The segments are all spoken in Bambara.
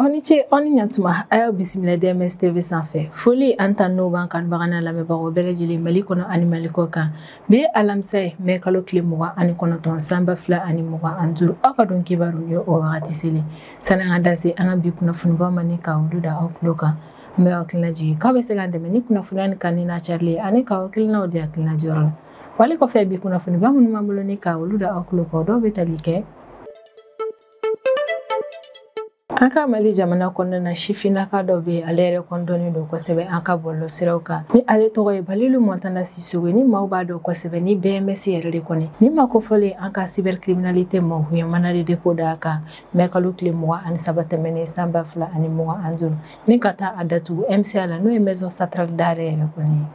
Aw ni ce aw ni ɲantuma a y'aw bisimila DMS TV sanfɛ. Foli an ta n'o b'an kanubaga n'a lamɛnbagaw bɛɛ lajɛlen Mali kɔnɔ ani Mali kɔ kan. Bi ye alamisa ye mɛ kalo tile 29 san 2025. Aw ka don kibaru ni o wagati selen. Sani an ka da se an ka bi kunnafonibaw ma ni ka olu da aw tulo kan. N bɛ aw hakilina jigin k'aw bɛ se k'an dɛmɛ ni kunnafoniya ni kanni n'a carili ye ani k'aw hakilinaw di hakilina jɔyɔrɔ la. Wale kɔfɛ bi kunnafoniba minnu b'an bolo ni ka olu da aw tulo kan, dɔw bɛ tali kɛ an ka Mali jamana kɔnɔna na. Sifinnaka dɔ bɛ yen, ale yɛrɛ kɔni dɔnnen don kosɛbɛ an ka bɔlɔlɔsiraw kan, ni ale tɔgɔ ye Balilu Montana Sisoko, ni maaw b'a dɔn kosɛbɛ ni BMS yɛrɛ de kɔni. Ni maa kofɔlen an ka cybercriminalité maaw ye mandat de dépôt d'a kan mɛ kalo tile 23 tɛmɛnen san 2025, ni ka taa a datugu MCA la, n'o ye Maison Centrale d'Arrêt yɛrɛ kɔni ye.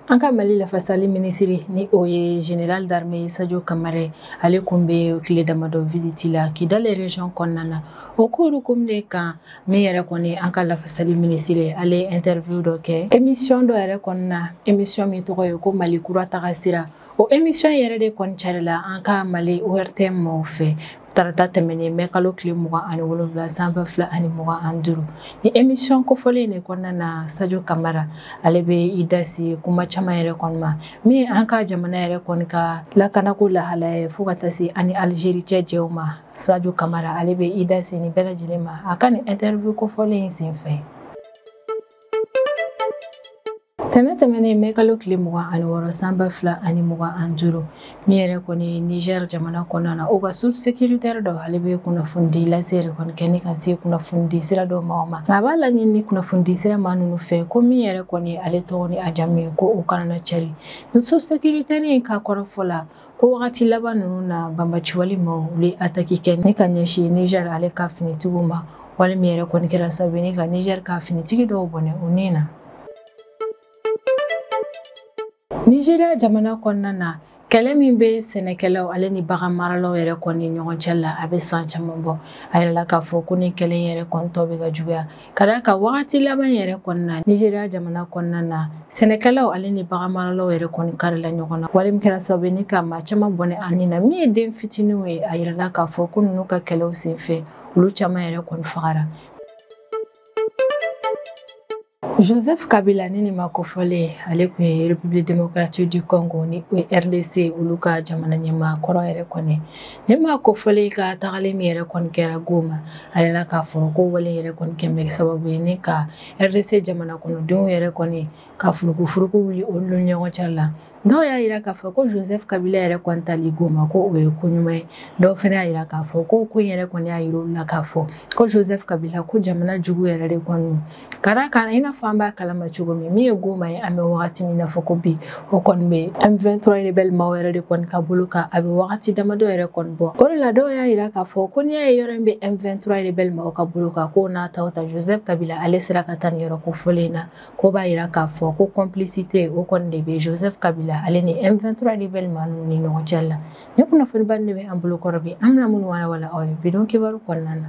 An ka Mali lafasali minisiri, ni o ye général d'armée Sadio Kamara, ale kun bɛ tile damadɔ visite la Kidal région kɔnɔna na. O ko hukumu de kan, min yɛrɛ kɔni an ka lafasali minisiri, ale ye interview dɔ kɛ émission dɔ yɛrɛ kɔnɔna, émission min tɔgɔ ye ko Mali kura taga sira. O émission yɛrɛ de kɔni carila an ka Mali ORTM maaw fɛ tarata tɛmɛnen mɛ kalo tile 27 san 2025. Ni émission kofɔlen de kɔnɔna na, Sadio Kamara ale bɛ i da se kuma caman yɛrɛ kɔni ma, min ye an ka jamana yɛrɛ kɔni ka lakanako lahalaya ye, fo ka taa se ani Algérie cɛ jɛw ma. Sadio Kamara ale bɛ i da se nin bɛɛ lajɛlen ma a ka nin interview kofɔlen in senfɛ. Tɛnɛ tɛmɛnen mɛ kalo tile 26 san 2025, min yɛrɛ kɔni Niger jamana kɔnɔna na, o ka source sécuritaire dɔ, ale bɛ kunnafonidi lase yɛrɛ kɔni kɛ ni ka se kunnafonidi sira dɔ maaw ma. Nka a b'a laɲini ni kunnafonidi sira maa ninnu fɛ ko min yɛrɛ kɔni ale tɔgɔ ni a jamu ye, ko o kana na cari. Ni source sécuritaire in ka kɔrɔfɔ la, ko wagati laban ninnu na, banbaciwale maaw olu ye attaque kɛ ni ka ɲɛsin Niger ale ka finitigiw ma, wale min yɛrɛ kɔni kɛra sababu ye ni ka Niger ka finitigi dɔw bɔnɛ u ni na. Nigeria jamana kɔnɔna na, kɛlɛ min bɛ sɛnɛkɛlaw ale ni bagan maralaw yɛrɛ kɔni ɲɔgɔn cɛ la, a bɛ san caman bɔ. A yɛrɛ k'a fɔ ko ni kɛlɛ yɛrɛ kɔni tɔ bɛ ka juguya ka d'a kan wagati laban yɛrɛ kɔnɔna na, Nigeria jamana kɔnɔna na, sɛnɛkɛlaw ale ni bagan maralaw yɛrɛ kɔni karila ɲɔgɔn na, wale min kɛra sababu ye ni ka maa caman bɔnɛ ani na. Min ye den fitininw ye, a yirala k'a fɔ ko ninnu ka kɛlɛw senfɛ, olu caman yɛrɛ kɔni fagara. Joseph Kabila ni nin ma kofɔlen, ale tun ye République démocratique du Congo, ni o ye RDC, olu ka jamana ɲɛmaa kɔrɔ yɛrɛ kɔni. Ni ma kofɔlen ka tagali min yɛrɛ kɔni kɛra Goma, a yɛrɛ k'a fɔ ko wale yɛrɛ kɔni kɛ bɛ sababu ye ni ka RDC jamana kɔnɔdenw yɛrɛ kɔni ka furukufuruku wuli olu ni ɲɔgɔn cɛ la. Dɔw y'a yira k'a fɔ ko Joseph Kabila yɛrɛ kɔni tali Goma, ko o ye ko ɲuman ye. Dɔw fana y'a yira k'a fɔ ko ko in yɛrɛ kɔni y'a yira olu la k'a fɔ ko Joseph Kabila ko jamana jugu yɛrɛ de kɔni. Ka d'a kan i n'a fɔ an b'a kalama cogo min, min ye Goma ye, an bɛ wagati min na fɔ ko bi, o kɔni bɛ M23 rebelle maaw yɛrɛ de kɔni ka bolo kan, a bɛ wagati damadɔ yɛrɛ kɔni bɔ. O de la dɔw y'a yira k'a fɔ ko n'i y'a ye yɔrɔ in bɛ M23 rebelle maaw ka bolo kan, k'o n'a ta o ta Joseph Kabila ale sera ka taa nin yɔrɔ kofɔlen na, ko b'a yira k'a fɔ ko complicité o kɔni de bɛ Joseph Kabila ale ni M23 rebelle maa ninnu ni ɲɔgɔn cɛ la. Ni kunnafoniba de bɛ an bolo kɔrɔ bi, an bɛna minnu walawala aw ye bi don kibaru kɔnɔna na.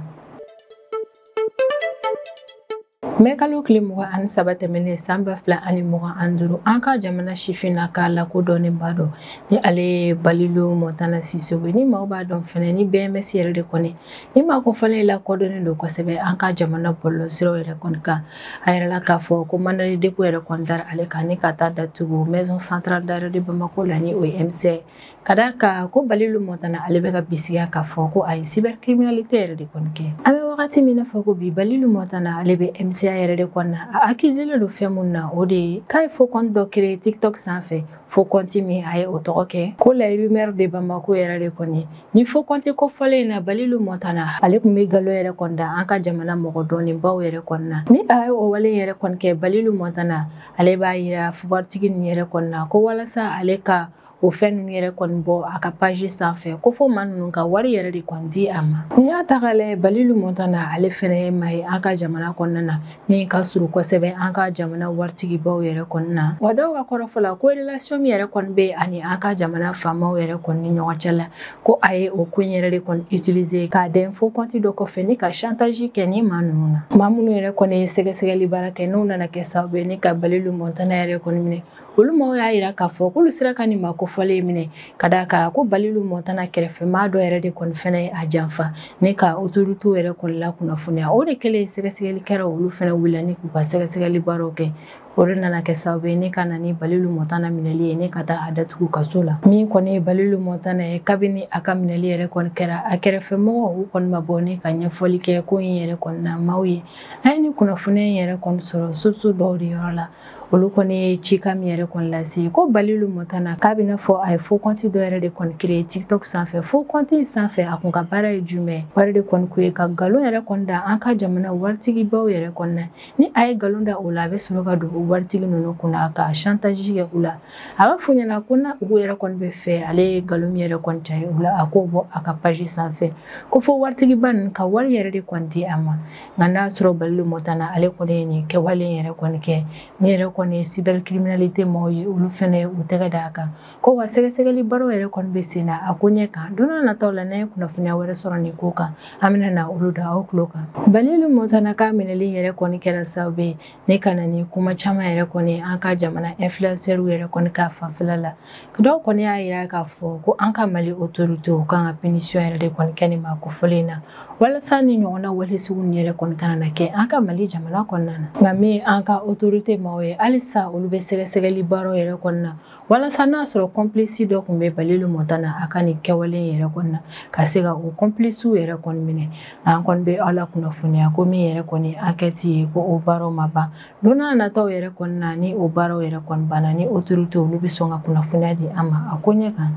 Mɛ kalo tile 23 tɛmɛnen san 2025, an ka jamana sifinnaka lakodɔnnenba dɔ, ni ale ye Balilu Montana Sisoko, ni maaw b'a dɔn fɛnɛ ni BMS yɛrɛ de kɔni. Ni maa ko fɔlen lakodɔnnen don kosɛbɛ an ka jamana bɔlɔlɔsiraw yɛrɛ kɔni kan. A yɛrɛ la k'a fɔ ko mandat de dépôt yɛrɛ kɔni dara ale kan ni ka taa datugu Maison Centrale d'Arrêt de Bamako la, ni o ye MCA. Ka d'a kan ko Balilu Montana ale bɛ ka bisigiya k'a fɔ ko a ye cybercriminalité yɛrɛ de kɔni kɛ. An bɛ wagati min na fɔ ko bi, Balilu Montana ale bɛ MCA yɛrɛ de kɔni na. A accusé don fɛn mun na, o de ye k'a ye faux compte dɔ créer TikTok sanfɛ, faux compte min a ye o tɔgɔ kɛ ko la rumeur de Bamako yɛrɛ de kɔni. Ni faux compte kofɔlen in na, Balilu Montana ale tun bɛ nkalon yɛrɛ kɔni da an ka jamana mɔgɔ dɔnnenbaw yɛrɛ kɔni na. Ni a ye o wale yɛrɛ kɔni kɛ, Balilu Montana ale b'a yira waritigi ninnu yɛrɛ kɔni na ko walasa ale ka o fɛn ninnu yɛrɛ kɔni bɔ a ka page sanfɛ, ko fo maa ninnu ka wari yɛrɛ de kɔni di a ma. N'i y'a ta k'a lajɛ, Balilu Montana ale fɛnɛ ye maa ye an ka jamana kɔnɔna na min ka surun kosɛbɛ an ka jamana waritigibaw yɛrɛ kɔni na. Wa dɔw ka kɔrɔfɔ la, ko relation min yɛrɛ kɔni bɛ ani an ka jamana faamaw yɛrɛ kɔni ni ɲɔgɔn cɛ la, ko a ye o ko in yɛrɛ de kɔni utiliser k'a dɛn faux compte dɔ kɔfɛ ni ka chantage kɛ ni maa ninnu na. Maa minnu yɛrɛ kɔni ye sɛgɛsɛgɛli baara kɛ, n'o nana kɛ sababu ye ni ka Balilu Montana yɛrɛ kɔni minɛ, Olu maaw y'a yira k'a fɔ k'olu sera ka nin maa kofɔlen minɛ ka d'a kan ko Balilu Montana kɛrɛfɛmaa dɔ yɛrɛ de kɔni fɛnɛ ye a janfa ne ka autorité yɛrɛ kɔni la kunnafoniya. O de kɛlen sɛgɛsɛgɛli kɛra, olu fɛnɛ wulila ni k'u ka sɛgɛsɛgɛli baaraw kɛ. O de nana kɛ sababu ye ne ka na ni Balilu Montana minɛli ye ne ka taa a datugu kaso la. Min kɔni ye Balilu Montana ye, kabini a ka minɛli yɛrɛ kɔni kɛra, a kɛrɛfɛmɔgɔw u kɔni ma bɔ ne ka ɲɛfɔli kɛ ko in yɛrɛ kɔni na maaw ye. An ye ni kunnafoniya in yɛrɛ kɔni sɔrɔ soso dɔw de yɔrɔ la. Olu kɔni ye cikan min yɛrɛ kɔni lase ko Balilu Montana k'a bɛna fɔ a ye faux compte dɔ yɛrɛ de kɔni créer TikTok sanfɛ. Faux compte in sanfɛ, a kun ka baara ye jumɛn? O yɛrɛ de kɔni kun ye ka nkalon yɛrɛ kɔni da an ka jamana waritigibaw yɛrɛ kɔni na. Ni a ye nkalon da o la, a bɛ sɔrɔ ka don o waritigi ninnu kunna ka chantage kɛ u la. A b'a fɔ ɲɛna ko na u yɛrɛ kɔni bɛ fɛ ale ye nkalon min yɛrɛ kɔni cari u la, a k'o bɔ a ka page sanfɛ, ko fo waritigiba ninnu ka wari yɛrɛ de kɔni di a ma. Nka n'a sɔrɔ Balilu Montana ale kɔni ye nin kɛwale yɛrɛ kɔni kɛ, min yɛrɛ kɔni ye cybercriminalité maaw ye, olu fɛnɛ u tɛgɛ da a kan ko wa sɛgɛsɛgɛli baaraw yɛrɛ kɔni bɛ sen na a ko ɲɛ kan. Don n'a nataw la, n'an ye kunnafoniya wɛrɛ sɔrɔ nin ko kan, an bɛna na olu da aw tulo kan. Balilu Montana ka minɛli yɛrɛ kɔni kɛra sababu ye ne ka na ni kuma caman yɛrɛ kɔni an ka jamana influenceurs yɛrɛ kɔni ka fanfɛla la. Dɔw kɔni y'a yira k'a fɔ ko an ka Mali autorité kan ka punition yɛrɛ de kɔni kɛ nin maa kofɔlen na, walasa ni ɲɔgɔnna wale sugu nin yɛrɛ kɔni kana na kɛ an ka Mali jamana kɔnɔna na. Nka min an ka autorité maaw ye, halisa olu bɛ sɛgɛsɛgɛli baaraw yɛrɛ kɔni na walasa n'a sɔrɔ complice dɔ tun bɛ Balilu Montana a ka nin kɛwale yɛrɛ kɔni na, ka se ka o complice yɛrɛ kɔni minɛ. An kɔni bɛ aw la kunnafoniya ko min yɛrɛ kɔni enquête ye, ko o baaraw ma ban. Don n'a nataw yɛrɛ kɔni na, ni o baaraw yɛrɛ kɔni banna, ni autorité olu bɛ sɔn ka kunnafoniya di an ma a ko ɲɛ kan.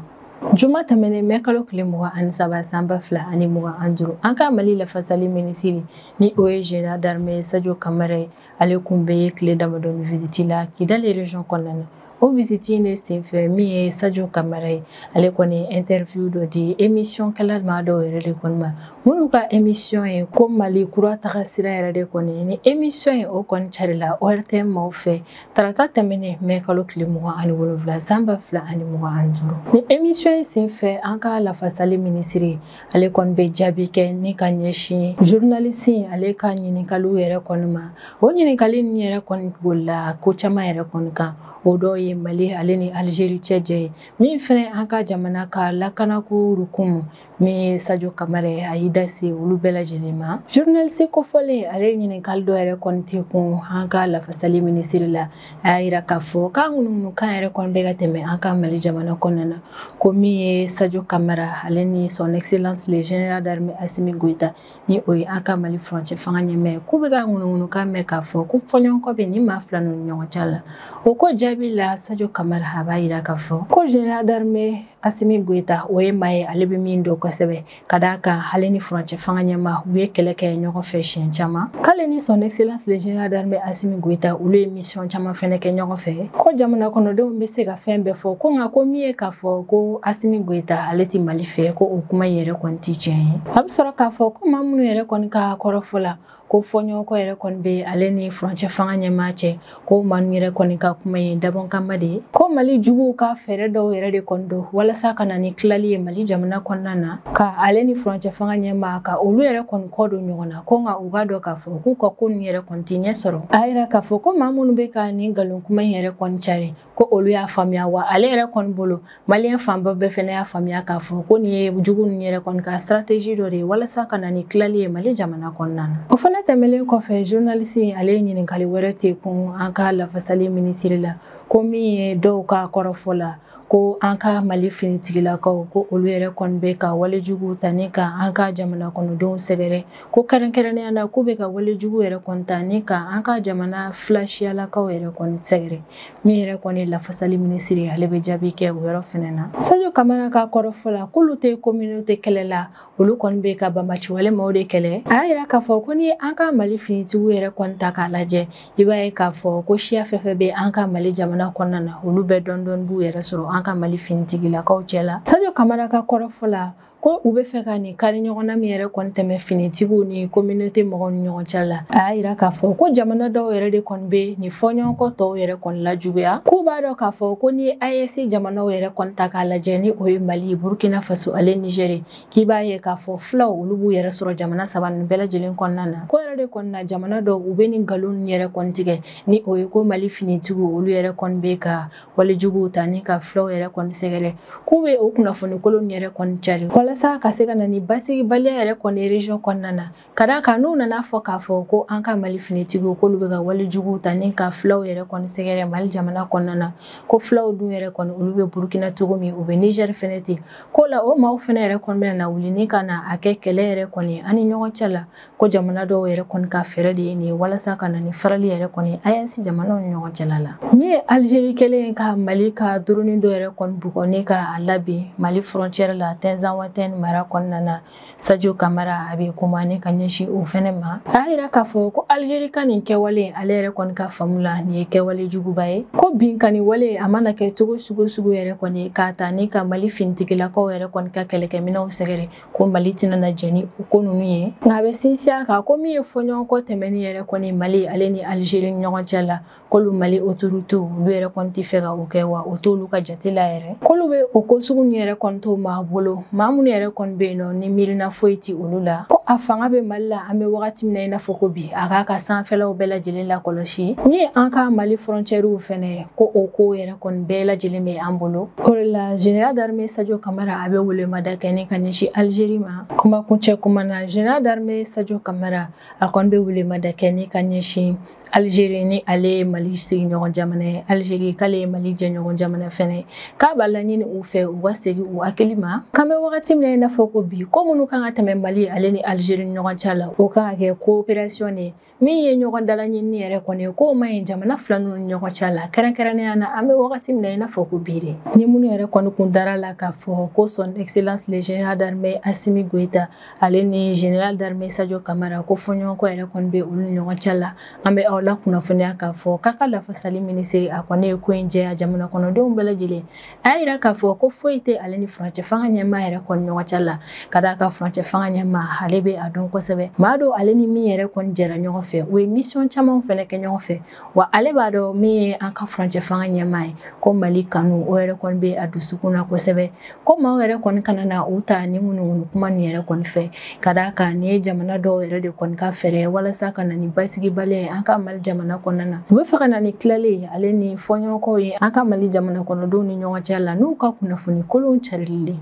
Juma tɛmɛnen mɛ kalo tile 23 san 2025, an ka Mali lafasali minisiri ni o ye général d'armée Sadio Kamara ye, ale kun bɛ tile damadɔni visite la Kidali région kɔnɔna na. O visite in de senfɛ, min ye Sadio Kamara ye, ale kɔni interview dɔ di émission kɛla maa dɔw yɛrɛ de kɔni ma, minnu ka émission ye ko Mali kura taga sira yɛrɛ de kɔni. Ni émission ye o kɔni carila ORTM maaw fɛ tarata tɛmɛnen mɛ kalo tile 27 san 2025. Ni émission in senfɛ, an ka lafasali minisiri ale kɔni bɛ jaabi kɛ ni ka ɲɛsin journaliste ale ka ɲininkaliw yɛrɛ kɔni ma. O ɲininkali ninnu yɛrɛ kɔni bolila ko caman yɛrɛ kɔni kan. O dɔw ye Mali ale ni Algérie cɛ jɛ ye, min fɛnɛ an ka jamana ka lakanako hukumu, min ye Sadio Kamara ye, a y'i da se olu bɛɛ lajɛlen ma. Journaliste kofɔlen ale ye ɲininkali dɔ yɛrɛ kɔni tɛ kun an ka lafasali minisiri la. A y'a yira k'a fɔ k'a ŋunuŋunukan yɛrɛ kɔni bɛ ka tɛmɛ an ka Mali jamana kɔnɔna na, ko min ye Sadio Kamara ale ni son excellence le général d'armée Assimi Goïta, ni o ye an ka Mali furancɛ fanga ɲɛmaa ye, k'u bɛ ka ŋunuŋunukan mɛn k'a fɔ ko fɔɲɔgɔnkɔ bɛ nin maa fila ninnu ni ɲɔgɔn cɛ la. O ko jaabi la, Sadio Kamara a b'a yira k'a fɔ ko général d'armée Assimi Goïta o ye maa ye, ale bɛ min dɔn kosɛbɛ, ka d'a kan ale ni furancɛ fanga ɲɛmaa u ye kɛlɛ kɛ ɲɔgɔn fɛ siɲɛ caman, k'ale ni son excellence le général d'armée Assimi Goïta olu ye mission caman fɛnɛ kɛ ɲɔgɔn fɛ, ko jamana kɔnɔdenw bɛ se ka fɛn bɛɛ fɔ, ko nka ko min ye k'a fɔ ko Assimi Goïta ale ti Mali fɛ, ko o kuma yɛrɛ kɔni ti tiɲɛ ye. A bɛ sɔrɔ k'a fɔ ko maa minnu yɛrɛ kɔni ka kɔrɔfɔ la ko fɔɲɔgɔnkɔ yɛrɛ kɔni bɛ ale ni furancɛ fanga ɲɛmaa cɛ, ko maa ninnu yɛrɛ kɔni ka kuma ye dabɔnkama de ye, ko Mali juguw ka fɛɛrɛ dɔw yɛrɛ de kɔni don walasa ka na ni tilali ye Mali jamana kɔnɔna na, ka ale ni furancɛ fanga ɲɛmaa ka olu yɛrɛ kɔni kɔ don ɲɔgɔn na, ko nka u ka dɔn k'a fɔ k'u ka ko ninnu yɛrɛ kɔni ti ɲɛ sɔrɔ. A yira k'a fɔ ko maa minnu bɛ ka nin nkalon kuma in yɛrɛ kɔni cari, ko olu y'a faamuya, wa ale yɛrɛ kɔni bolo maliyɛn fanba bɛɛ fɛnɛ y'a faamuya k'a fɔ ko nin ye jugu ninnu yɛrɛ kɔni ka stratégie dɔ de ye walasa ka na ni tilali ye Mali jamana kɔnɔna na. O fana tɛmɛnen kɔfɛ, journaliste ale ye ɲininkali wɛrɛ tɛ kun an ka lafasali minisiri la, ko min ye dɔw ka kɔrɔfɔ la ko an ka Mali finitigilakaw ko olu yɛrɛ kɔni bɛ ka walejugu ta ni ka an ka jamana kɔnɔdenw sɛgɛrɛ, ko kɛrɛnkɛrɛnnenya la k'u bɛ ka walejugu yɛrɛ kɔni ta ni ka an ka jamana filasiyalakaw yɛrɛ kɔni sɛgɛrɛ. Min yɛrɛ kɔni lafasali minisiri ale bɛ jaabi kɛ o yɔrɔ fɛnɛ na. Sadio Kamara ka kɔrɔfɔ la k'olu tɛ communauté kɛlɛ la, olu kɔni bɛ ka banbaanciwale maaw de kɛlɛ. A y'a yira k'a fɔ ko ni an ka Mali finitigiw yɛrɛ kɔni ta k'a lajɛ, i b'a ye k'a fɔ ko siya fɛn fɛn bɛ an ka Mali jamana kɔnɔna na, olu bɛɛ dɔɔni dɔɔni b'u yɛrɛ sɔrɔ an ka Mali finitigilakaw cɛ la. Sadio Kamara ka kɔrɔfɔ la ko u bɛ fɛ ka nin kari ɲɔgɔnna min yɛrɛ kɔni tɛmɛ finitigiw ni communauté mɔgɔw ni ɲɔgɔn cɛ la. A y'a yira k'a fɔ ko jamana dɔw yɛrɛ de kɔni bɛ nin fɔɲɔgɔnkɔ tɔw yɛrɛ kɔni lajuguya. K'u b'a dɔn k'a fɔ ko ni AES jamanaw yɛrɛ kɔni ta k'a lajɛ ni o ye Mali, Burkina Faso ale Niger, k'i b'a ye k'a fɔ filaw olu b'u yɛrɛ sɔrɔ jamana saba ninnu bɛɛ lajɛlen kɔnɔna na. Ko yɛrɛ de kɔni na jamana dɔw u bɛ nin nkalon yɛrɛ kɔni tigɛ ni o ye ko Mali finitigiw olu yɛrɛ kɔni bɛ ka walejuguw ta ni ka filaw yɛrɛ kɔni sɛgɛrɛ. K'u bɛ o kunnafoni kolon yɛrɛ kɔni cari walasa ka se ka na ni basigibaliya yɛrɛ kɔni région kɔnɔna na. Ka d'a kan n'u nana fɔ k'a fɔ ko an ka Mali finitigiw k'olu bɛ ka walejuguw ta ni ka filaw yɛrɛ kɔni sɛgɛrɛ Mali jamana kɔnɔna na, ko filaw dun yɛrɛ kɔni olu bɛ Burkina cogo min, u bɛ Niger fɛnɛ ten. Ko la o maaw fɛnɛ yɛrɛ kɔni bɛna na wuli ni ka na a kɛ kɛlɛ yɛrɛ kɔni an ni ɲɔgɔn cɛ la. Ko jamana dɔw yɛrɛ kɔni ka fɛɛrɛ de ye nin ye walasa ka na ni farali yɛrɛ kɔni AES jamanaw ni ɲɔgɔn cɛla la. Min ye Algérie kɛlen ka Mali ka drone dɔ yɛrɛ kɔni bugɔ ni ka a labin Mali frontière la Tinzawatène mara kɔnɔna na, Sadio Camara a bɛ kuma ni ka ɲɛsin o fɛnɛ ma. A y'a yira k'a fɔ ko Algérie ka nin kɛwale ale yɛrɛ kɔni ka faamu la nin ye kɛwale juguba ye. Ko binkanni wale a mana kɛ cogo sugu sugu yɛrɛ kɔni k'a ta ni ka Mali finitigilakaw yɛrɛ kɔni ka kɛlɛkɛminɛnw sɛgɛrɛ, ko Mali tɛna na jɛn ni o ko ninnu ye. Nka a bɛ sinsin a kan ko min ye fɔɲɔgɔnkɔ tɛmɛni yɛrɛ kɔni Mali ale ni Algérie ni ɲɔgɔn cɛ la, k'olu Mali autorité olu yɛrɛ kɔni tɛ fɛ ka o kɛ, wa o t'olu ka jate la yɛrɛ. K'olu bɛ o ko sugu ninnu yɛrɛ kɔni t'o maa bolo, maa minnu yɛrɛ kɔni bɛ yen nɔ ni miirina foyi ti olu la. Ko a fanga bɛ Mali la an bɛ wagati min na i n'a fɔ ko bi, a k'a ka sanfɛlaw bɛɛ lajɛlen lakɔlɔsi. Min ye an ka Mali frontières fɛnɛ, ko o ko yɛrɛ kɔni bɛɛ lajɛlen bɛ an bolo. O de la général d'armée Sadio Camara a bɛ welemada kɛ ni ka ɲɛsin Algérie ma. Kuma kuncɛ kuma na, général d'armée Sadio Camara a kɔni bɛ welemada kɛ ni ka ɲɛsin Algérie ni ale ye Mali sigiɲɔgɔn jamana ye, Algérie k'ale ye Mali jɛɲɔgɔn jamana fɛnɛ, k'a b'a laɲini u fɛ u ka segin u hakili ma. K'an bɛ wagati min na i n'a fɔ ko bi, ko minnu kan ka tɛmɛ Mali ale ni Algérie ni ɲɔgɔn cɛ la, o kan ka kɛ coopération de ye. Min ye ɲɔgɔn dalaɲini yɛrɛ kɔni ye, k'o man ɲi jamana fila ninnu ni ɲɔgɔn cɛ la, kɛrɛnkɛrɛnnenya na an bɛ wagati min na i n'a fɔ ko bi de. Ni minnu yɛrɛ kɔni kun dara la k'a fɔ ko son excellence le général d'armée Assimi Goïta ale ni général d'armée Sadio Camara ko fɔɲɔgɔnkɔ yɛrɛ kɔni bɛ olu ni ɲɔgɔn cɛ la, an bɛ aw la kunnafoniya k'a fɔ k'a ka lafasali minisiri a kɔni ye ko in jɛya jamana kɔnɔdenw bɛɛ lajɛlen. A y'a yira k'a fɔ ko foyi tɛ ale ni furancɛ fanga ɲɛmaa yɛrɛ kɔni ɲɔgɔn cɛ la, ka d'a kan furancɛ fanga ɲɛmaa ale bɛ a dɔn kosɛbɛ. Maa dɔw ale ni min yɛrɛ kɔni jɛra ɲɔgɔn fɛ, u ye mission caman fɛnɛ kɛ ɲɔgɔn fɛ, wa ale b'a dɔn min ye an ka furancɛ fanga ɲɛmaa ye, ko Mali kanu o yɛrɛ kɔni bɛ a dusukun na kosɛbɛ. Ko maaw yɛrɛ kɔni kana na u ta ni ŋunuŋunu kuma nin yɛrɛ kɔni fɛ, ka d'a kan nin ye jamana dɔw yɛrɛ de kɔni ka fɛɛrɛ walasa ka na ni basigibaliya ye an ka Mali jamana kɔnɔna na. U bɛ fɛ ka na ni tilalen ye ale ni fɔɲɔgɔnkɔw ye an ka Mali jamana kɔnɔdenw ni ɲɔgɔn cɛ la n'u ka kunnafoni kolonw carili.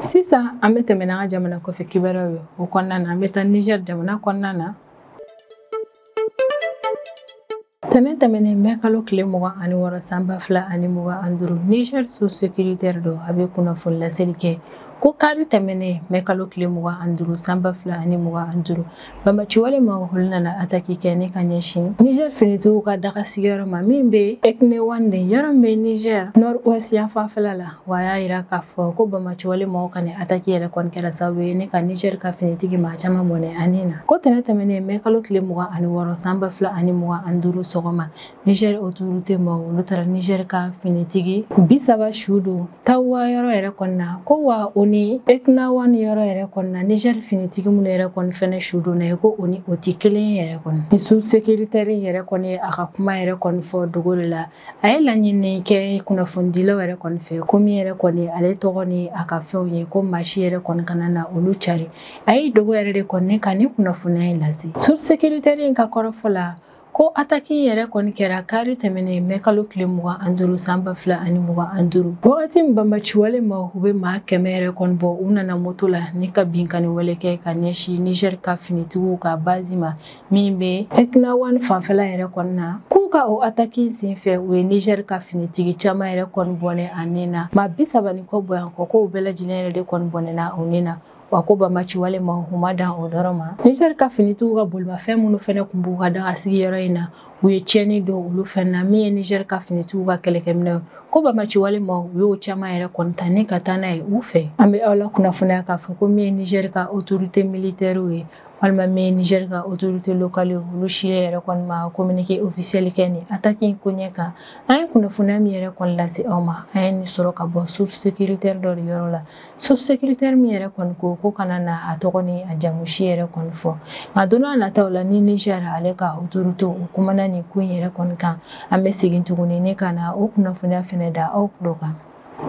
Sisan an bɛ tɛmɛ n'an ka jamana kɔfɛ kibaruyaw ye. O kɔnɔna na an bɛ taa Niger jamana kɔnɔna na. Tɛnɛn tɛmɛnen mɛ kalo tile 26 san 2025, Niger sous sécuritaire dɔ a bɛ kunnafoni laseli kɛ ko kari tɛmɛnen mɛ kalo tile 25 san 2025, banbaanciwale maaw olu nana ataki kɛ ni ka ɲɛsin Niger finitigiw ka daga sigiyɔrɔ ma min bɛ Eknewande, yɔrɔ min bɛ Niger nord ouest yan fanfɛla la. Wa a y'a yira k'a fɔ ko banbaanciwale maaw ka nin ataki yɛrɛ kɔni kɛra sababu ye ni ka Niger ka finitigi maa caman bɔnɛ a ni na. Ko tɛnɛn tɛmɛnen mɛ kalo tile 26 san 2025 sɔgɔma, Niger autorité maaw olu taara Niger ka finitigi 30 su don Tawa yɔrɔ yɛrɛ kɔni na, ko wa o ni Eknawan yɔrɔ yɛrɛ kɔni na Niger finitigi minnu yɛrɛ kɔni fɛnɛ su donna ye, ko o ni o ti kelen yɛrɛ kɔni. Ni sous sécuritaire yɛrɛ kɔni a ka kuma yɛrɛ kɔni fɔ dogo de la, a ye laɲini kɛ kunnafonidilaw yɛrɛ kɔni fɛ ko min yɛrɛ kɔni ale tɔgɔ ni a ka fɛnw ye, ko maa si yɛrɛ kɔni kana na olu cari. A ye dogo yɛrɛ de kɔni ka ni kunnafoniya in lase. Sous sécuritaire in ka kɔrɔfɔ la, ko ataki yɛrɛ kɔni kɛra kari tɛmɛnen mɛ kalo tile 25 san 2025, wagati min banbaanciwale maaw u bɛ maa 100 yɛrɛ kɔni bɔ, u nana moto la ni ka binkanni wale kɛ ka ɲɛsin Niger ka finitigiw ka base ma min bɛ Eknawan fanfɛla yɛrɛ kɔni na. K'u ka o ataki senfɛ u ye Niger ka finitigi caman yɛrɛ kɔni bɔnɛ a ni na, maa 30 ni kɔ bɔ yan kɔ, k'o bɛɛ lajɛlen yɛrɛ de kɔni bɔnɛna u ni na. Wa ko banbaanciwale maaw u ma dan o dɔrɔn ma, Niger ka finitigiw ka bolimafɛn minnu fɛnɛ kun b'u ka daga sigiyɔrɔ in na, u ye tiɲɛni don olu fɛnɛ na, min ye Niger ka finitigiw ka kɛlɛkɛminɛw, ko banbaanciwale maaw u y'o caman yɛrɛ kɔni ta ni ka taa n'a ye u fɛ. An bɛ aw la kunnafoniya k'a fɔ ko min ye Niger ka autorité militaire ye, Walima min Niger ka autorité locale olu si yɛrɛ kɔni ma communiqué officiel kɛ ni attaque in koɲɛ kan. An ye kunnafoniya min yɛrɛ kɔni lase aw ma, an ye nin sɔrɔ ka bɔ source sécuritaire dɔ de yɔrɔ la. Source sécuritaire min yɛrɛ kɔni ko kana na a tɔgɔ ni a jamu si yɛrɛ kɔni fɔ. Nka don n'a nataw la ni Niger ale ka autorité o kumana nin ko in yɛrɛ kɔni kan, an bɛ segin tuguni ne ka na o kunnafoniya fɛnɛ da aw tulo kan.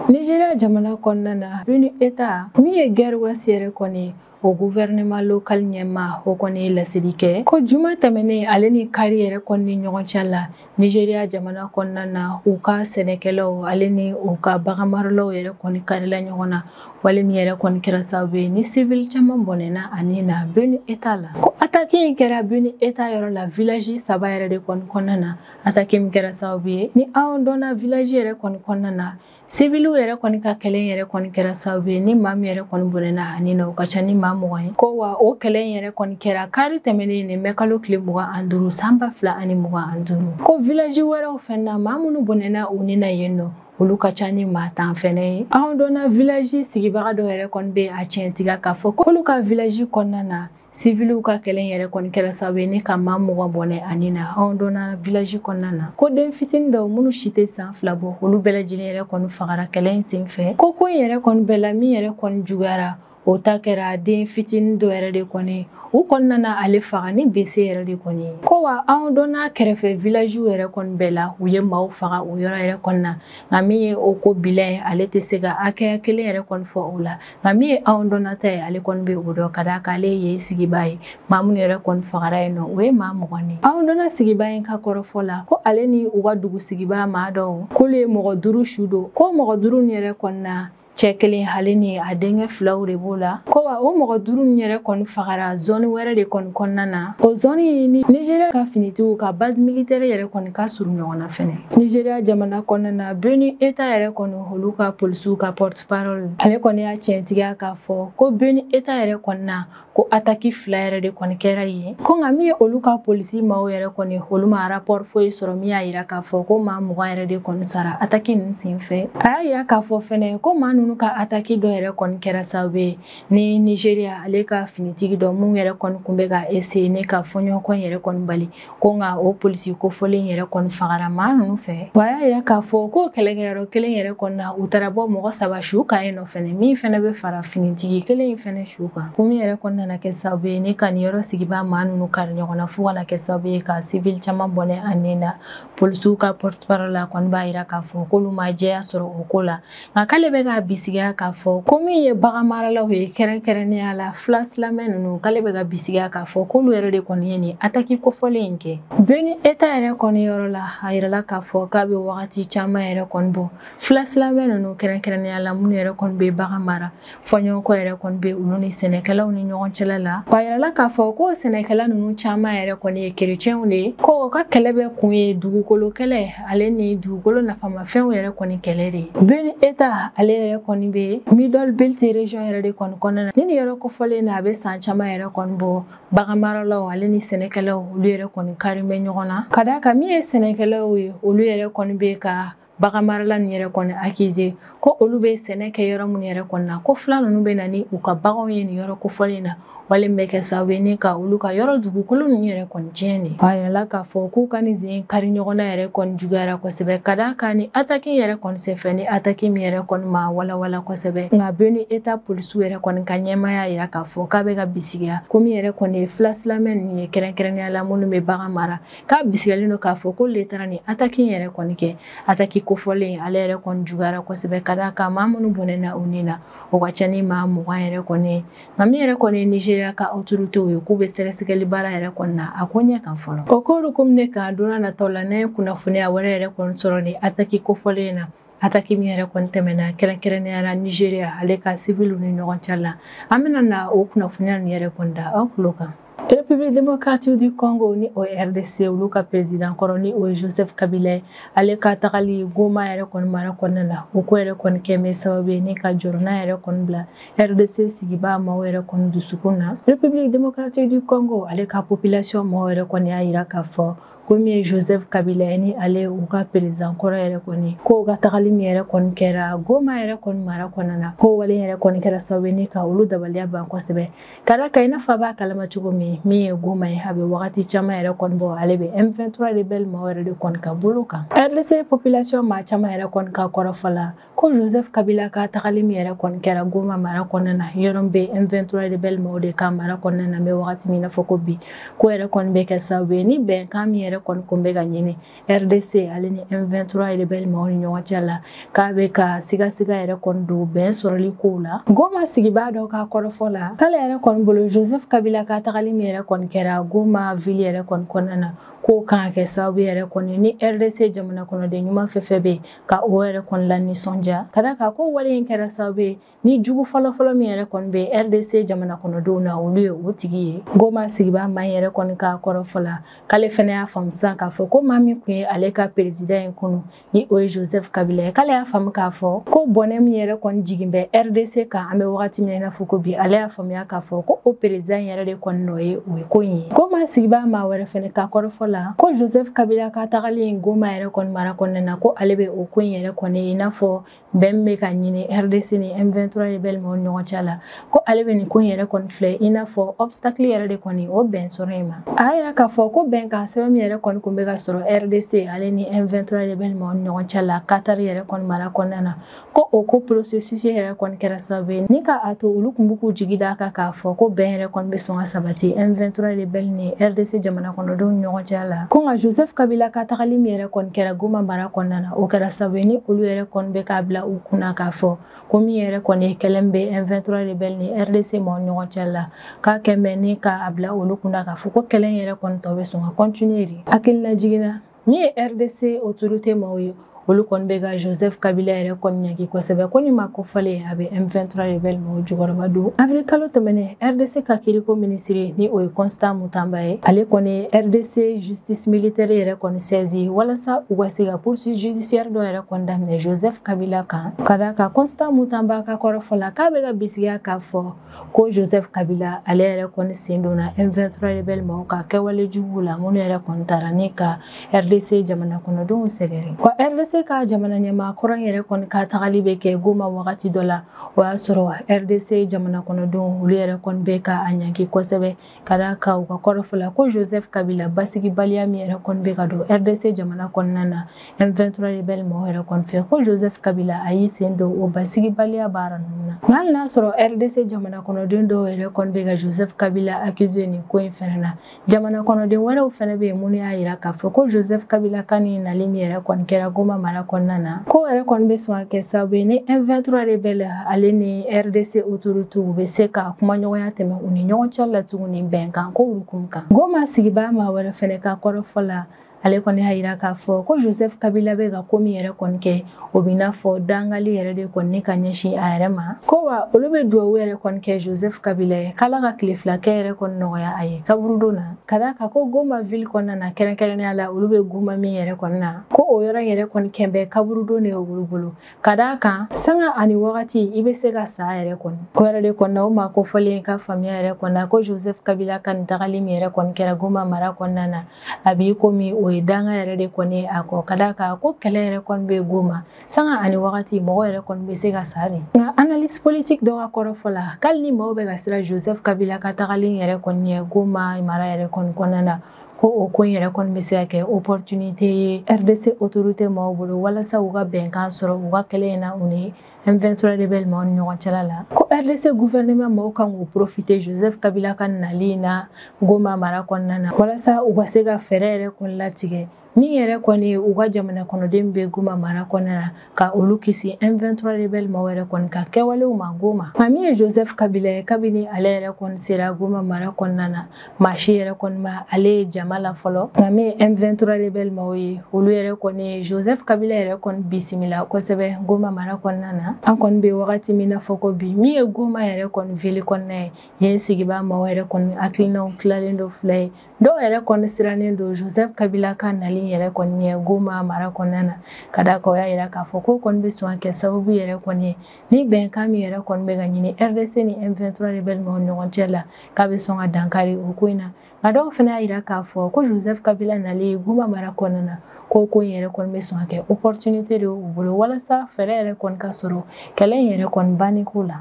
Nigeria jamana kɔnɔna na, Benue État min ye guerre ouest yɛrɛ kɔni o gouvernement local ɲɛmaa o kɔni ye laseli kɛ ko juma tɛmɛnen ale ni kari yɛrɛ kɔni ni ɲɔgɔn cɛ la Nigeria jamana kɔnɔna na, u ka sɛnɛkɛlaw ale ni u ka baganmaralaw yɛrɛ kɔni karila ɲɔgɔn na, wale min yɛrɛ kɔni kɛra sababu ye ni civil caman bɔnɛna ani na Benue État la. Ko attaque in kɛra Benue État yɔrɔ la village 3 yɛrɛ de kɔni kɔnɔna na. Attaque min kɛra sababu ye ni anw dɔnna village yɛrɛ kɔni kɔnɔna na, civiliw yɛrɛ kɔni ka kɛlɛ yɛrɛ kɔni kɛra sababu ye ni maa min yɛrɛ kɔni bɔnɛna ani na o ka ca ni maa 20 ye. Ko wa o kɛlɛ in yɛrɛ kɔni kɛra kari tɛmɛnen nin mɛkalo tile 25 san 2025. Ko village wɛrɛw fɛnɛ na, maa minnu bɔnɛna u ni na yen nɔ olu ka ca ni maa 10 fɛnɛ ye. Anw dɔnna village sigibaga dɔw yɛrɛ kɔni bɛ a tiɲɛtigiya k'a fɔ k'olu ka village kɔnɔna na civiliw ka kɛlɛ yɛrɛ kɔni kɛra sababu ye ne ka maa 20 bɔnɛ ani na. Anw dɔnna village kɔnɔna na ko den fitinin dɔw minnu si tɛ san 2 bɔ, olu bɛɛ lajɛlen yɛrɛ kɔni fagara kɛlɛ in senfɛ. Ko in yɛrɛ kɔni bɛɛ la min yɛrɛ kɔni juguyara o ta kɛra den fitinin dɔ yɛrɛ de kɔni, u kɔni nana ale faga ni bese yɛrɛ de kɔni ye. Ko wa anw dɔnna kɛrɛfɛ village yɛrɛ kɔni bɛɛ la u ye maaw faga o yɔrɔ yɛrɛ kɔni na, nka min ye o ko bilan ye ale tɛ se ka hakɛya kelen yɛrɛ kɔni fɔ o la. Nka min ye anw dɔnna ta ye ale kɔni bɛ o dɔn ka d'a kan ale ye sigibaa ye, maa minnu yɛrɛ kɔni fagara yen nɔ o ye maa 20 de. Anw dɔnna sigibaa in ka kɔrɔfɔ la ko ale ni u ka dugu sigibaa maa dɔw k'olu ye mɔgɔ 5 su don, ko mɔgɔ 5 nin yɛrɛ kɔni na cɛ kelen ale ni a denkɛ 2 de b'o la. Ko wa o mɔgɔ 5 nin yɛrɛ kɔni fagara zone wɛrɛ de kɔni kɔnɔna na, o zone ni Nigeria ka finitigiw ka base militaire yɛrɛ kɔni ka surun ɲɔgɔn na fɛnɛ. Nigeria jamana kɔnɔna na, Benue État yɛrɛ kɔni olu ka polisiw ka porte parole ale kɔni y'a tiɲɛtigiya k'a fɔ ko Benue État yɛrɛ kɔni na ko attaque 2 yɛrɛ de kɔni kɛra yen. Ko nka min ye olu ka polisi maaw yɛrɛ kɔni olu ma rapport foyi sɔrɔ min y'a yira k'a fɔ ko maa 20 yɛrɛ de kɔni sara attaque ninnu senfɛ. A y'a yira k'a fɔ fɛnɛ ko maa ninnu ka attaque dɔ yɛrɛ kɔni kɛra sababu ye ni Nigeria ale ka finitigi dɔ mun yɛrɛ kɔni kun bɛ ka essayer ne ka fɔɲɔgɔnkɔ yɛrɛ kɔni bali, ko nka o polisi kofɔlen yɛrɛ kɔni fagara maa ninnu fɛ. Wa a y'a yira k'a fɔ ko kɛlɛkɛyɔrɔ kelen yɛrɛ kɔni na u taara bɔ mɔgɔ 3 su kan yen nɔ fɛnɛ, min fɛnɛ bɛ fara finitigi kelen in fɛnɛ su kan. Ko min yɛrɛ kɔni nana kɛ sababu ye ne ka nin yɔrɔ sigibaa maa ninnu kari ɲɔgɔn na fo ka na kɛ sababu ye ka civil caman bɔnɛ a ni na. Polisiw ka porte parole la kɔni b'a yira k'a fɔ k'olu ma jɛya sɔrɔ o ko la, nka k'ale bɛ ka bisigiya k'a fɔ ko min ye baganmaralaw ye kɛrɛnkɛrɛnnenya la fila silamɛ ninnu, k'ale bɛ ka bisigiya k'a fɔ k'olu yɛrɛ de kɔni ye nin attaque kofɔlen in kɛ. Benue État yɛrɛ kɔni yɔrɔ la a yirala k'a fɔ k'a bɛ wagati caman yɛrɛ kɔni bɔ fila silamɛ ninnu kɛrɛnkɛrɛnnenya la minnu yɛrɛ kɔni bɛ bagan mara, fɔɲɔgɔnkɔ yɛrɛ kɔni bɛ olu ni sɛnɛkɛlaw ni ɲɔgɔn cɛla la. Wa a yirala k'a fɔ ko sɛnɛkɛla ninnu caman yɛrɛ kɔni ye kerecɛnw de ye, ko o ka kɛlɛ bɛ kun ye dugukolo kɛlɛ ale ni dugukolo nafamafɛnw yɛrɛ kɔni kɛlɛ de ye. Benue État ale yɛrɛ kɔni bɛ Middle Belt région yɛrɛ de kɔni kɔnɔna na. Ni nin yɔrɔ kofɔlen na a bɛ san caman yɛrɛ kɔni bɔ baganmaralaw ale ni sɛnɛkɛlaw olu yɛrɛ kɔni kari bɛ ɲɔgɔn na, ka d'a kan min ye sɛnɛkɛlaw ye olu yɛrɛ kɔni bɛ ka baganmarala ninnu yɛrɛ kɔni accuser ko olu bɛ sɛnɛ kɛ yɔrɔ minnu yɛrɛ kɔni na, ko fila ninnu bɛ na ni u ka baganw ye nin yɔrɔ kofɔlen na, wale min bɛ kɛ sababu ye ni ka olu ka yɔrɔ dugukolo ninnu yɛrɛ kɔni tiɲɛ de. A yirala k'a fɔ k'u ka nin sen kari ɲɔgɔn na yɛrɛ kɔni juguyara kosɛbɛ, ka d'a kan ni attaque yɛrɛ kɔni senfɛ ni attaque min yɛrɛ kɔni ma walawala kosɛbɛ. Nka Benue État polisiw yɛrɛ kɔni ka ɲɛmaaya yira k'a fɔ k'a bɛ ka bisigiya ko min yɛrɛ kɔni ye fila silamɛ ninnu ye kɛrɛnkɛrɛnnenya la minnu bɛ bagan mara, k'a bisigiyalen don k'a fɔ k'olu de taara nin attaque yɛrɛ kɔni kɛ. Attaque kofɔlen ale yɛrɛ kɔni juguyara kosɛbɛ, ka d'a kan maa minnu bɔnɛna u ni na o ka ca ni maa 20 yɛrɛ kɔni ye. Nka min yɛrɛ kɔni ye Nigeria ka autorité ye k'u bɛ sɛgɛsɛgɛli baara yɛrɛ kɔni na a ko ɲɛ kan fɔlɔ. O ko hukumu de kan don n'a nataw la n'an ye kunnafoniya wɛrɛ yɛrɛ kɔni sɔrɔ nin attaque kofɔlen na, attaque min yɛrɛ kɔni tɛmɛna kɛrɛnkɛrɛnnenya la Nigeria ale ka civiliw ni ɲɔgɔn cɛ la, an bɛna na o kunnafoniya ninnu yɛrɛ kɔni da aw tulo kan. République démocratique du Congo ni o RDC olu ka président kɔrɔ ni o Joseph Kabila ale ka tagali Goma yɛrɛ kɔni mara kɔnɔna la, o ko yɛrɛ kɔni kɛ bɛ sababu ye ni ka jɔrɔna yɛrɛ kɔni bila RDC sigibaa maaw yɛrɛ kɔni dusukun na. République démocratique du Congo ale ka population maaw yɛrɛ kɔni y'a yira k'a fɔ Ko min ye Joseph Kabila ye, ni ale u ka président kɔrɔ yɛrɛ kɔni, ko ka tagali min yɛrɛ kɔni kɛra Goma yɛrɛ kɔni mara kɔnɔna na, ko wale yɛrɛ kɔni kɛra sababu ye ni ka olu dabaliya ban kosɛbɛ. Ka d'a kan, i n'a fɔ a b'a kalama cogo min, min ye Goma ye, a bɛ wagati caman yɛrɛ kɔni bɔ, ale bɛ M23 rebelle maaw yɛrɛ de kɔni ka bolo kan. RDC population maa caman yɛrɛ kɔni ka kɔrɔfɔ la, ko Joseph Kabila ka tagali min yɛrɛ kɔni kɛra Goma mara kɔnɔna na, yɔrɔ bɛ M23 rebelle maaw de ka mara kɔnɔna na, bɛ wagati min na fɔ ko bi, ko yɛrɛ kɔni bɛ kɛ sababu ye ni bɛnkan min yɛrɛ kɔni kun bɛ ka ɲini RDC ale ni M23 rebelle maaw ni ɲɔgɔn cɛ la, k'a bɛ ka sigasiga yɛrɛ kɔni don bɛn sɔrɔli kow la. Goma sigibaa dɔ ka kɔrɔfɔ la, k'ale yɛrɛ kɔni bolo, Joseph Kabila ka tagali min yɛrɛ kɔni kɛra Goma ville yɛrɛ kɔni kɔnɔna na, k'o kan ka kɛ sababu yɛrɛ kɔni ni RDC jamana kɔnɔden ɲuman fɛn fɛn bɛ ka o yɛrɛ kɔni la nisɔndiya. Ka d'a kan, ko wale in kɛra sababu ye ni jugu fɔlɔfɔlɔ min yɛrɛ kɔni bɛ RDC jamana kɔnɔdenw na, olu ye o tigi ye. Goma sigibaa maa yɛrɛ kɔni ka kɔrɔfɔ la, k'ale fɛnɛ y'a faamu sisan k'a fɔ ko maa min kun ye ale ka président in kunu, ni o ye Joseph Kabila ye, k'ale y'a faamu k'a fɔ ko bɔnɛ min yɛrɛ kɔni jigin bɛ RDC kan an bɛ wagati min na i n'a fɔ ko bi, ale y'a faamuya k'a fɔ ko o président yɛrɛ de kɔni nɔ ye o ye ko in ye. Goma sigibaa maa wɛrɛ fɛnɛ ka kɔrɔfɔ la, ko Joseph Kabila ka tagali in Goma yɛrɛ kɔni mara kɔnɔna na, ko ale bɛ o ko in yɛrɛ kɔni i n'a fɔ bɛn bɛ ka ɲini RDC ni M23 rebelle maaw ni ɲɔgɔn cɛ la, ko ale bɛ nin ko in yɛrɛ kɔni filɛ i n'a fɔ obstacle yɛrɛ de kɔni o bɛn sɔrɔ in ma. A y'a yira k'a fɔ ko bɛnkan sɛbɛn min yɛrɛ kɔni kun bɛ ka sɔrɔ RDC ale ni M23 rebelle maaw ni ɲɔgɔn cɛ la Qatar yɛrɛ kɔni mara kɔnɔna na, ko o ko processus yɛrɛ kɔni kɛra sababu ye ni ka a to olu kun b'u k'u jigi d'a kan k'a fɔ ko bɛn yɛrɛ kɔni bɛ sɔn ka sabati M23 rebelle ni RDC jamana kɔnɔdenw ni ɲɔgɔn cɛ la. Ko nka Joseph Kabila ka tagali min yɛrɛ kɔni kɛra Goma mara kɔnɔna na, o kɛra sababu ye ni olu yɛrɛ kɔni bɛ k'a bila u kunna k'a fɔ ko min yɛrɛ kɔni ye kɛlɛ bɛ M23 rebelle ni RDC maaw ni ɲɔgɔn cɛ la, k'a kɛ mɛ ni k'a bila olu kunna k'a fɔ ko kɛlɛ yɛrɛ kɔni tɔ bɛ sɔn ka continuer de. Hakilina jiginna, min ye RDC autorité maaw ye, olu kɔni bɛ ka Joseph Kabila yɛrɛ kɔni ɲangi kosɛbɛ, ko ni ma ko fɔlen a bɛ M23 rebelle maaw jukɔrɔma don. Avril kalo tɛmɛnen, RDC ka kiriko minisiri, ni o ye Constant Mutamba ye, ale kɔni ye RDC justice militaire yɛrɛ kɔni saisi walasa u ka se ka poursuite judiciaire dɔ yɛrɛ kɔni daminɛ Joseph Kabila kan. Ka d'a kan, Constant Mutamba ka kɔrɔfɔ la, k'a bɛ ka bisigiya k'a fɔ ko Joseph Kabila ale yɛrɛ kɔni sen donna M23 rebelle maaw ka kɛwale juguw la, minnu yɛrɛ kɔni taara ni ka RDC jamana kɔnɔdenw sɛgɛrɛ. Wa RDC ka jamana ɲɛmaa kɔrɔ yɛrɛ kɔni ka tagali bɛ kɛ Goma wagati dɔ la, o y'a sɔrɔ RDC jamana kɔnɔdenw olu yɛrɛ kɔni bɛ ka a ɲangi kosɛbɛ. Ka d'a kan, u ka kɔrɔfɔ la, ko Joseph Kabila basigibaliya min yɛrɛ kɔni bɛ ka don RDC jamana kɔnɔna na M23 rebelle maaw yɛrɛ kɔni fɛ, ko Joseph Kabila a y'i sen don o basigibaliya baara ninnu na. Nka hali n'a sɔrɔ RDC jamana kɔnɔden dɔw yɛrɛ kɔni bɛ ka Joseph Kabila accuser nin ko in fɛnɛ na, jamana kɔnɔden wɛrɛw fɛnɛ bɛ yen minnu y'a yira k'a fɔ ko Joseph Kabila ka nin nali min yɛrɛ kɔni kɛra Goma mara kɔnɔna na, ko yɛrɛ kɔni bɛ sɔn ka kɛ sababu ye ni M23 rebelle ale ni RDC autorité u bɛ se ka kumaɲɔgɔnya tɛmɛ u ni ɲɔgɔn cɛ la tuguni bɛnkan ko hukumu kan. Goma sigibaa maa wɛrɛ fɛnɛ ka kɔrɔfɔ la, ale kɔni y'a yira k'a fɔ ko Joseph Kabila bɛ ka ko min yɛrɛ kɔni kɛ, o bɛ n'a fɔ dangali yɛrɛ de kɔni ka ɲɛsin a yɛrɛ ma. Ko wa olu bɛ duwawu yɛrɛ kɔni kɛ Joseph Kabila ye k'Ala ka tile fila kɛ yɛrɛ kɔni nɔgɔya a ye kaburudon na. Ka d'a kan, ko Goma ville kɔnɔna na, kɛrɛnkɛrɛnnenya la olu bɛ Goma min yɛrɛ kɔni na, ko o yɔrɔ yɛrɛ kɔni kɛn bɛ kaburudon de ye olu bolo. Ka d'a kan, sanga ani wagati i bɛ se ka sa yɛrɛ kɔni. O yɛrɛ de kɔni na, o maa kofɔlen ka faamuya yɛrɛ kɔni na, ko Joseph Kabila ka nin tagali min yɛrɛ kɔni kɛra Goma mara kɔnɔna na, a b'i komi o ye danga yɛrɛ de kɔni ye a kɔ. Ka d'a kan, ko kɛlɛ yɛrɛ kɔni bɛ Goma, sanga ani wagati mɔgɔ yɛrɛ kɔni bɛ se ka sa de. Nka analyse politique dɔ ka kɔrɔfɔ la, k'ale ni maaw bɛ ka siran Joseph Kabila ka tagali yɛrɛ kɔni ye Goma mara yɛrɛ kɔni kɔnɔna na, ko o ko in yɛrɛ kɔni bɛ se ka kɛ opportunité ye RDC autorité maaw bolo walasa u ka bɛnkan sɔrɔ u ka kɛlɛ in na u ni M23 rebelle maaw ni ɲɔgɔn cɛla la. Ko RDC gouvernement maaw kan k'u profiter Joseph Kabila ka nali in na Goma mara kɔnɔna na walasa u ka se ka fɛɛrɛ yɛrɛ kɔni latigɛ min yɛrɛ kɔni u ka jamana kɔnɔden bɛ Goma mara kɔnɔna na, ka olu kisi M23 rebelle maaw yɛrɛ kɔni ka kɛwalew ma Goma. Nka min ye Joseph Kabila ye, kabini ale yɛrɛ kɔni sera Goma mara kɔnɔna na, maa si yɛrɛ kɔni ma ale ye jama la fɔlɔ. Nka min ye M23 rebelle maaw ye, olu yɛrɛ kɔni Joseph Kabila yɛrɛ kɔni bisimila kosɛbɛ Goma mara kɔnɔna na. An kɔni bɛ wagati min na fɔ ko bi, min ye Goma yɛrɛ kɔni ville kɔnɔna ye, yen sigibaa maaw yɛrɛ kɔni hakilinaw tilalen don fila ye. Dɔw yɛrɛ kɔni sirannen don Joseph Kabila ka nali in yɛrɛ kɔni ye Goma mara kɔnɔna na. Ka d'a kan, o y'a yira k'a fɔ ko kɔni bɛ sɔn ka kɛ sababu yɛrɛ kɔni ye ni bɛnkan min yɛrɛ kɔni bɛ ka ɲini RDC ni M23 rebelle maaw ɲɔgɔn cɛ la, k'a bɛ sɔn ka dankari o ko in na. Nka dɔw fana y'a yira k'a fɔ ko Joseph Kabila nalen Goma mara kɔnɔna na, ko in yɛrɛ kɔni bɛ sɔn ka kɛ opportunité de ye u bolo walasa fɛɛrɛ yɛrɛ kɔni ka sɔrɔ kɛlɛ in yɛrɛ kɔni banni ko la.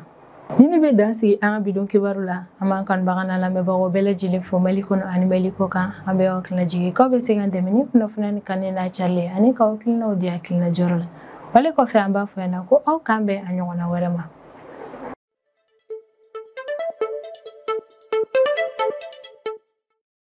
Ni ne bɛ dan sigi an ka bidon kibaru la, an b'an kanubaga n'a lamɛnbagaw bɛɛ lajɛlen fo Mali kɔnɔ ani Mali kɔ kan. An bɛ aw hakilina jigin k'aw bɛ se k'an dɛmɛ ni kunnafoniya ni kanni n'a carilen ani k'aw hakilinaw di hakilina jɔyɔrɔ la. Wale kɔfɛ, an b'a fɔ ɲɛna ko aw k'an bɛn a ɲɔgɔnna wɛrɛ ma.